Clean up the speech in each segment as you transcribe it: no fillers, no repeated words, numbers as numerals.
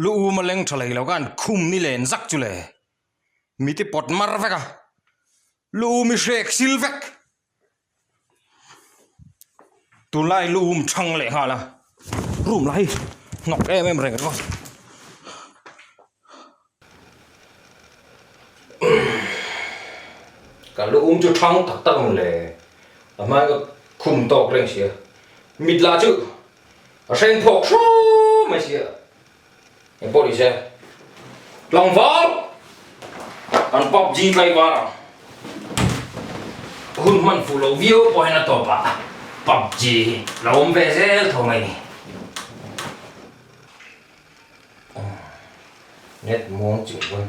Lu um a leng tha lei lo khan khum ni len zak chu le mi te pawt mar vek a lu um i hrek sil vek tunlai lu um thang leh nghal a room lah hi hnawk em em reng ringawt. Kan lu um chu thang tak tak ang le a hmai ka khum tawk reng sia mit lah chu a hreng phawk hraw mai sia eng pawh ni se tlangval kan PUBG tlaivar ang hun hman fuh lo viau pawh hian a tawp ah PUBG hi lo awm ve zel tho mai ni. Net muang chung pawn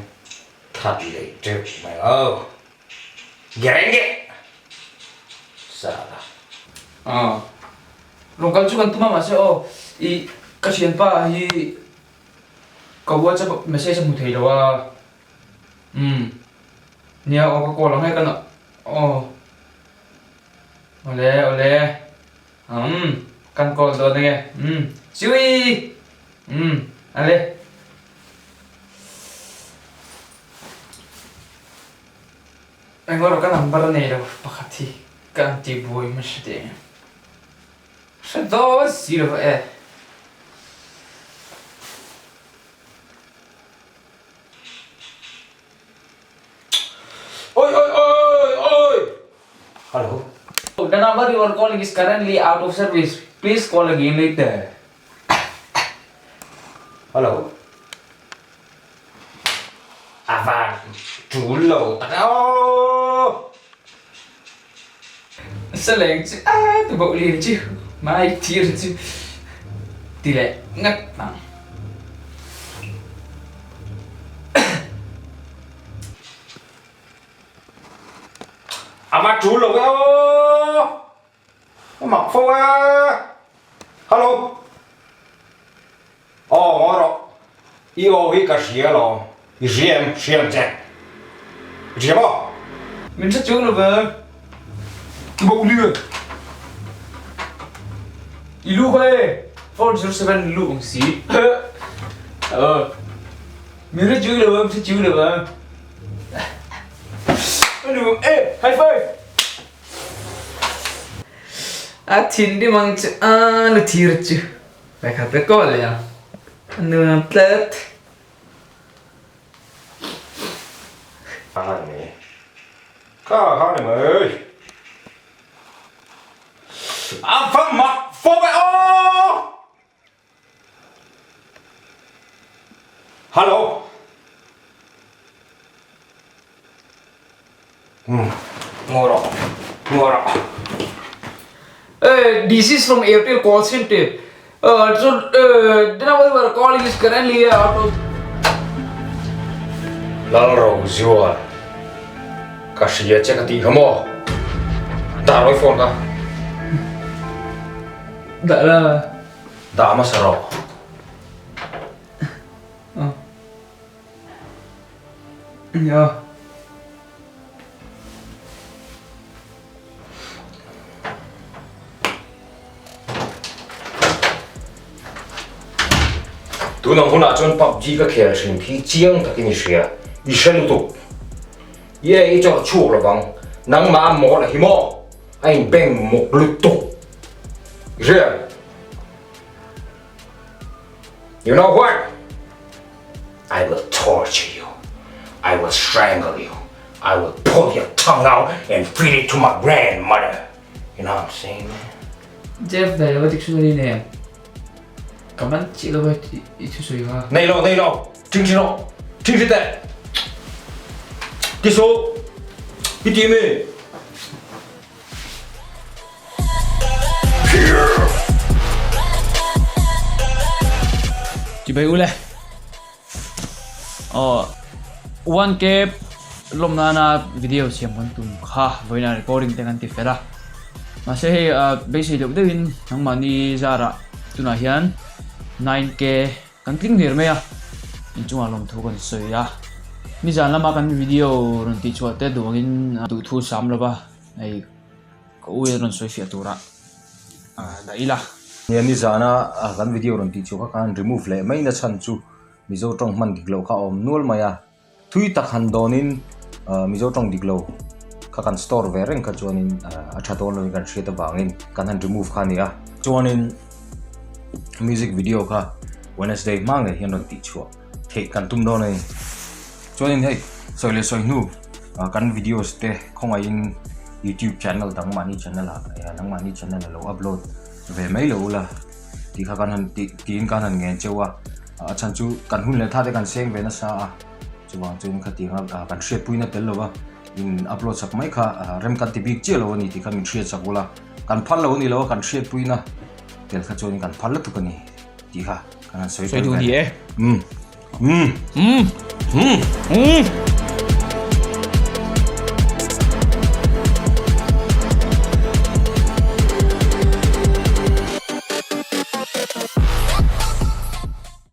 that leh teuh mai ang. Gerenge! Sala. Aw. Rawn kal chu kan tum a mahse aw i ka thianpa hi ka whatsapp message a hmu thei lo a. Umm. Nia aw ka call ang e kan aw. Awle awle. Umm kan call dawn ange umm Chewy umm ale Engawrh ka number a nei lo pakhat hi ka an ti buai hmasa teh ang hre dawn si lo e. Oi oi oi oi Hello. The number you are calling is currently out of service. Please call again later. Hello. A van tul lo tak aw. Saleng chu a tu bauh lir chu mai thir chu ti leh ngat ang. A va tul lo e aw! A mak fo e! Hello! Aw ngawi rawh, i aw hi ka hria alawm, i hria em? Hria ang che. I hria maw? Min hre chuang lo ve. Ki bo lian. I lu kha e, 407 lu ang si. Aw. Min hre chuang lo ve, min hre chuang lo ve. Eh, high five! A thinrim ang chu a nu thir chu pakhat a kawl leh ang a nuam tlat. A ni kha kha ni mai. A va mak fawk e aw! Hello. Hmm. Ngoro. Ngoro. This is from Airtel call center. So the number you are calling is currently out of Lal ro zual. Ka hria che ka tih kha maw? Dah rawih phone ka. Dah la. Dah hmasa rawh. Nia. Tunang hunah chuan PUBG ka khel thin khi chiang takin i hria. I hre lutuk. Ye i chawr chhuak lovang. Nangmah a mawl a hi maw? A in beng muk lutuk. I hria? You know what? I will torture you. I will strangle you. I will pull your tongue out and feed it to my grandmother. You know what I'm saying, man? Jeff dai lo dictionary nen ka man chi lo i thu sui ha. Nei lo, nei lo. Ting chi lo. Ting chi teh. Ti su. I ti mi. Chibai ule. Aw 1K lawm nana video siam kan tum kha vawiina recording te kan ti fel a. Mahse hei beisei deuh deuhin nangmahni zarah tunah hian 9K Kan tling hlir mai a, inchungah lawmthu kan sawi a. Nizan lama kan video rawn tih chhuah te duangin duhthu sam lova hei ka u in a rawn sawi fiah turah. dah ila. Nia nizana kan video rawn tih chhuah kha khan remove leh mai na chhan chu Mizo tawng hman dik loh kha a awm nual mai a, thui tak han dawnin Mizo tawng dik lo kha kan store ve reng kha chuanin a tha dawn loin kan hriat avangin kan han remove kha a ni a. Chuanin music video kha Wednesday hma ngei hian rawn tih chhuah theih kan tum dawn a ni. Chuanin hei sawi leh sawi hnu kan videos te khawngaihin YouTube channel dang mahni channel ah nangmahni channel a lo upload ve mai lo ula tih kha kan han tih tiin kan han ngen cheu a a chhan chu kan hun leh tha te kan seng ve nasa a chuvang chuan khatiang a kan hriatpuina tel lova in upload sak mai kha rem kan ti bik chiah lo a ni tih kha min hriat sak ula kan phal lo a ni lo a kan hriatpuina tel kha chuan kan phal lutuk a ni tih kha kan han sawi tel ve um um um um um.